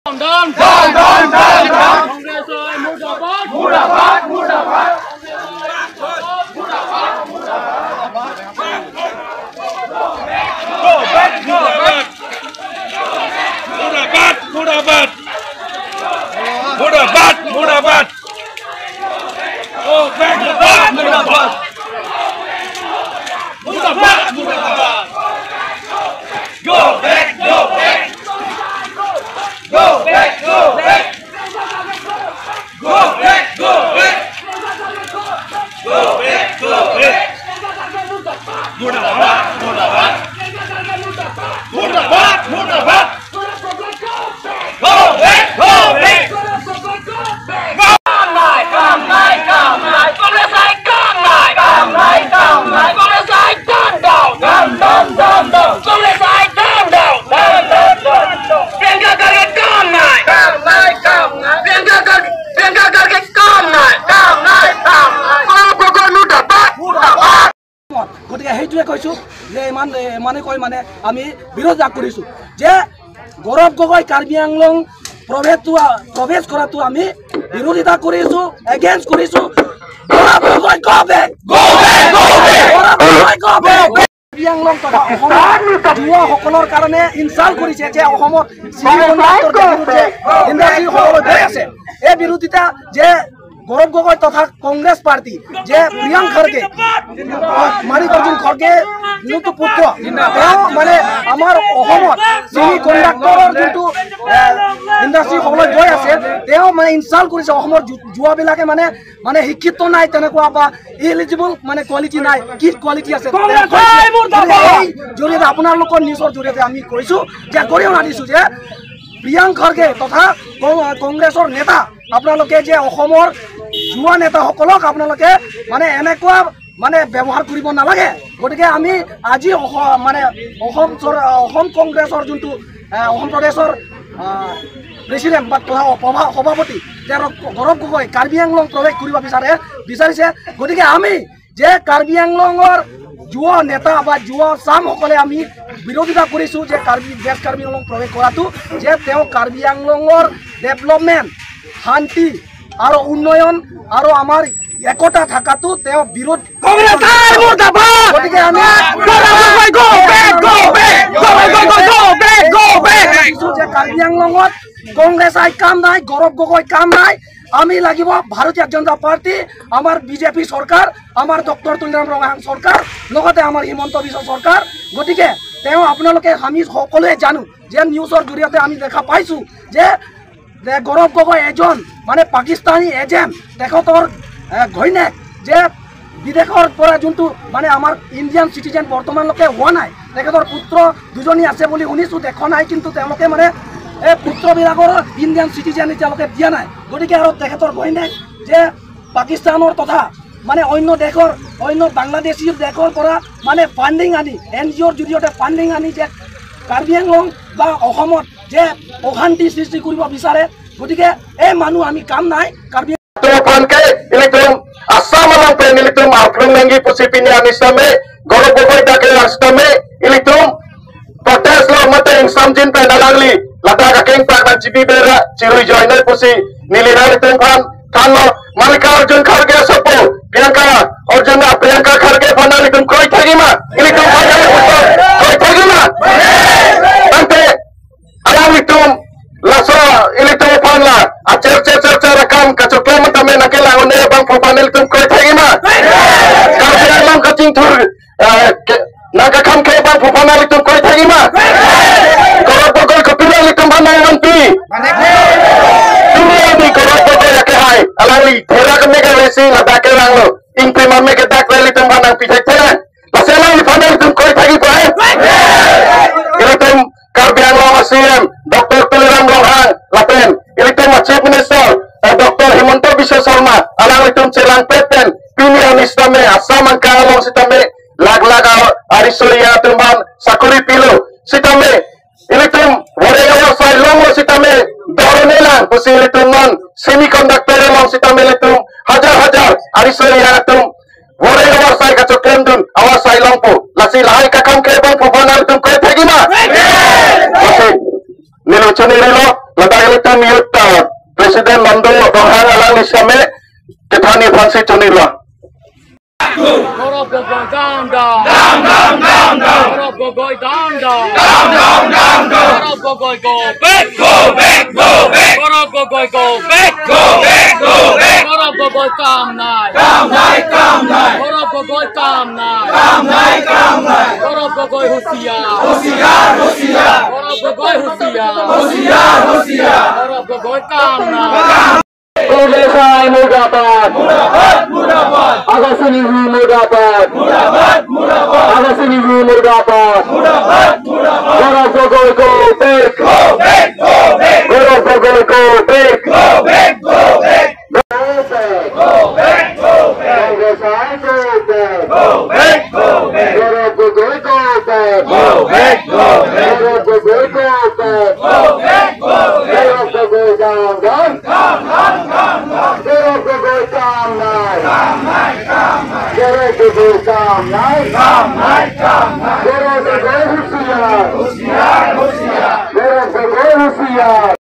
Down, down, down, down, down. Congress murdabad, murdabad, murdabad. Murdabad, murdabad. Go back, go back. Murdabad, murdabad. Murdabad, murdabad. Go back, murdabad. Murdabad, murdabad. Go back, go back. Go back, go back. Go back, go back. Go back, go back. Murdabad, murdabad. Murdabad, murdabad. Go back, go back. Come nai, come nai, Congress I come nai, come nai, come nai, Congress I down, down, down, down, down, down. Congress I down, down, down, down, down. Priyanka Kharge come nai, come nai, come nai. Priyanka Kharge, Priyanka Kharge come nai, come nai, come nai. Gaurav Gogoi murdabad, murdabad. গতিকে সেইটোৱে কৈছোঁ যে ইমান ইমানে কৈ মানে আমি বিৰোধিতা কৰিছোঁ যে গৌৰৱ গগৈ কাৰ্বি আংলং প্ৰৱেশটো প্ৰৱেশ কৰাটো আমি বিৰোধিতা কৰিছোঁ, এগেইনষ্ট কৰিছোঁ। Gaurav Gogoi go back, go back, go back. Gaurav Gogoi go back. Karbi Anglong তথা অসমৰ যুৱসকলৰ কাৰণে ইনচাল্ট কৰিছে যে অসমত ছেমিকণ্ডাক্টৰ বিৰুদ্ধে ইণ্ডাষ্ট্ৰীসকল গৈ আছে। এই বিৰোধিতা যে গৌৰৱ গগৈ তথা কংগ্ৰেছ পাৰ্টি যে প্ৰিয়ংক খাৰ্গে, মালিকাৰ্জুন খৰ্গে যোনটো পুত্ৰ, তেওঁ মানে আমাৰ অসমত ছেমি কণ্ডাক্টৰৰ যোনটো ইণ্ডাষ্ট্ৰী হ'বলৈ গৈ আছে, তেওঁ মানে ইনচাল্ট কৰিছে। অসমৰ যুৱবিলাকে মানে মানে শিক্ষিত নাই তেনেকুৱা বা ইলিজিবল মানে কোৱালিটি নাই, কি কোৱালিটি আছে। এই জৰিয়তে আপোনালোকৰ নিউজৰ জৰিয়তে আমি কৈছোঁ যে গৰিহণা দিছোঁ যে প্ৰিয়ংক খাৰ্গে তথা কংগ্ৰেছৰ নেতা আপোনালোকে যে অসমৰ যুৱ নেতাসকলক আপোনালোকে মানে এনেকুৱা মানে ব্যৱহাৰ কৰিব নালাগে। গতিকে আমি আজি মানে অসম অসম কংগ্ৰেছৰ যোনটো অসম প্ৰদেশৰ প্ৰেচিডেণ্ট বা তথা সভাপতি তেওঁ গৌৰৱ গগৈ কাৰ্বি আংলং প্ৰৱেশ কৰিব বিচাৰিছে। গতিকে আমি যে কাৰ্বি আংলঙৰ যুৱ নেতা বা যুৱ চামসকলে আমি বিৰোধিতা কৰিছোঁ যে কাৰ্বি ৱেষ্ট কাৰ্বি আংলং প্ৰৱেশ কৰাটো, যে তেওঁ কাৰ্বি আংলঙৰ ডেভেলপমেণ্ট, শান্তি আৰু উন্নয়ন আৰু আমাৰ একতা থকাটো তেওঁ বিৰোধ। গতিকে আমি যে কাৰ্বি আংলঙত কংগ্ৰেছ আই কাম নাই, গৌৰৱ গগৈ কাম নাই, আমি লাগিব ভাৰতীয় জনতা পাৰ্টি, আমাৰ বিজেপি চৰকাৰ, আমাৰ ডক্টৰ তুলিৰাম ৰংহাং চৰকাৰ, লগতে আমাৰ হিমন্ত বিশ্ব চৰকাৰ। গতিকে তেওঁ আপোনালোকে আমি সকলোৱে জানো যে নিউজৰ জৰিয়তে আমি দেখা পাইছোঁ যে গৌৰৱ গগৈ এজন মানে পাকিস্তানী এজেণ্ট, তেখেতৰ ঘৈণীয়েক যে বিদেশৰ পৰা যোনটো মানে আমাৰ ইণ্ডিয়ান চিটিজেন বৰ্তমানলৈকে হোৱা নাই, তেখেতৰ পুত্ৰ দুজনী আছে বুলি শুনিছোঁ, দেখা নাই, কিন্তু তেওঁলোকে মানে এই পুত্ৰবিলাকৰ ইণ্ডিয়ান চিটিজেন এতিয়ালৈকে দিয়া নাই। গতিকে আৰু তেখেতৰ ঘৈণীয়েক যে পাকিস্তানৰ তথা মানে অন্য দেশৰ অন্য বাংলাদেশীৰ দেশৰ পৰা মানে ফাণ্ডিং আনি এন জি অ'ৰ জৰিয়তে ফাণ্ডিং আনি যে কাৰ্বি আংলং বা অসমত যে অশান্তি সৃষ্টি কৰিব বিচাৰে। গতিকে এই মানুহ আমি কাম নাই Karbi Mallikarjun Kharge sopo Priyanka Arjun Priyanka Kharge phana koi thagima ilitum koi thagima ante alamitum laso ilitum phanla acher cher cher cher rakam kachokla matame nakela one bang phana ilitum koi thagima Karbi Anglong kaching thur naga kham khe bang phana ilitum koi thagima Gaurav Gogoi kopila ilitum phana MP alali thera ka mega resi ladake ranglo ingprima mega dak rali tum banang pichek thera lasela ni phana tum koi thagi pai ilitum Karbi Anglong CM Dr. Tuliram Ronghang lapen ilitum Chief Minister Dr. Himanta Biswa Sarma alali tum chelang peten pinian istame Assam angka along sitame lag lag arisoria tum ban sakuri pilo sitame ilitum wore sai longo sitame dorone pusi ilitum non semiconductor long sitame ilitum hajar hajar arisoria tum wore sai kacho kremdun awar sai longpo lasi lahai kakam ke bang phofana ilitum koi thagima. same kethani phansi chunila Gaurav Gogoi down down down down down down Gaurav Gogoi down down down down down down Gaurav Gogoi go back go back go back Gaurav Gogoi go back go back go back Gaurav Gogoi kam nai kam nai kam nai Gaurav Gogoi kam nai kam nai kam nai Gaurav Gogoi hosiyar hosiyar hosiyar Gaurav Gogoi hosiyar hosiyar hosiyar Gaurav Gogoi kam nai Congress murdabad murdabad murdabad Agastini murdabad murdabad murdabad Agastini murdabad murdabad murdabad Gaurav Gogoi go back go back go back Gaurav Gogoi go back go back go back go back go back Congress go back go back go back Gaurav Gogoi go back go back go back Gaurav Gogoi go back go back go back Gaurav Gogoi down down down down down Gaurav Gogoi kam nai kam nai kam nai Gaurav Gogoi kam nai kam nai kam nai Gaurav Gogoi hosiyar hosiyar hosiyar Gaurav Gogoi hosiyar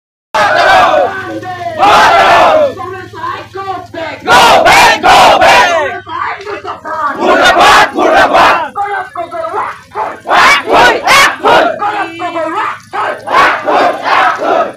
Go back go back Murdabad murdabad Gaurav Gogoi wak wak wak Gaurav Gogoi wak wak wak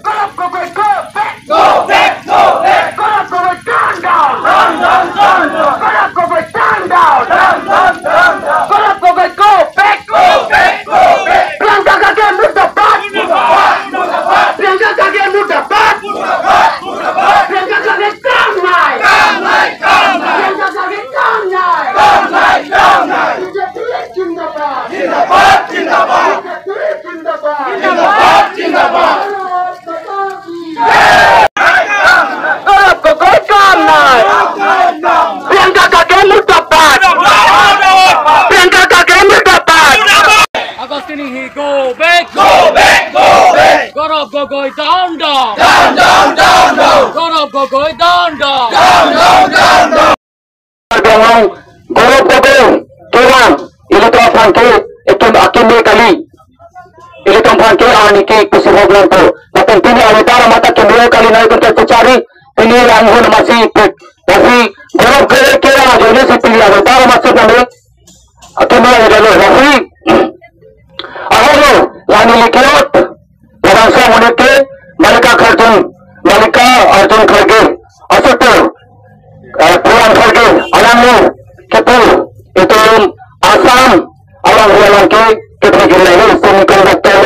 Gaurav Gogoi go back go back go back Gaurav Gogoi down down down down down Gaurav Gogoi down down down down down Gaurav Gogoi go back go back go back Priyanka Kharge murdabad murdabad murdabad Priyanka Kharge murdabad murdabad murdabad Priyanka Kharge kam nai kam nai kam nai Priyanka Kharge kam nai kam nai kam nai BJP jindabad jindabad jindabad BJP jindabad jindabad jindabad Gaurav Gogoi kam nai Priyanka Kharge murdabad Priyanka Kharge murdabad Agastini he go back go back go back Gaurav Gogoi down down down down down down Gaurav Gogoi down down down down down down Gaurav Gogoi kerang ilitong pangke itong akime kali ilitong pangke aniki kusihoglan ko natin tini awitara mata kimio kali na ikon kuchari tini langhun masi kasi Gaurav Gogoi kerang jone si tini awitara masi kami akime awitalo kasi ahoro lani likiot Laransa munike Malika Arjun Malika Arjun Kharge Asatu Priyank Kharge Alamu Kipul itu Assam alam rialan ke kita gila semiconductor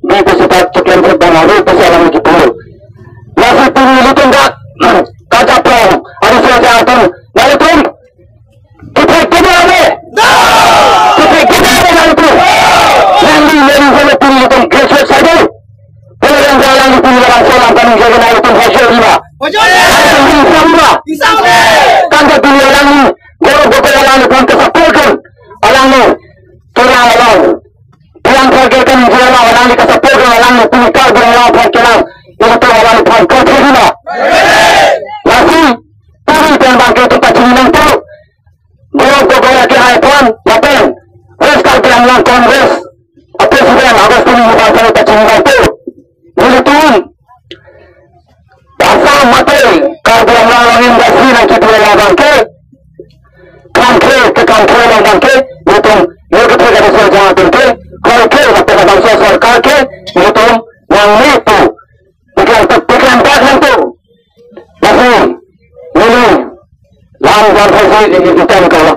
di pusat cukian bangaru pusat alam kipul masih tini litunggak kaca prong ada saja atun nalitum kita kita ada kita kita ada nalitum nanti lari sama tini litung graduate saja yang jalan di tini lawan solam kami jaga nalitum hasil lima lima kanda tini alangi Gaurav Gogoi alangi pun kesapulkan alangi turang alang Priyank Kharge kan jalan alangi kesapulkan alangi tini kar berlawan pangkelang itu alangi pangkal terima lagi tini tembak itu tak cini nanti Gaurav Gogoi lagi iPhone lapen West Karbi Kongres Presiden Agastini Mubasari tak cini nanti Militun Asam mati Karbi Anglong industri nang kita lawan ke kamke ke kamke lawan ke itu yoga ke dari saja ke ke waktu bangsa sarkar ke itu yang itu bukan bukan tak nanti masih ini lam dan fasi ini kita kalau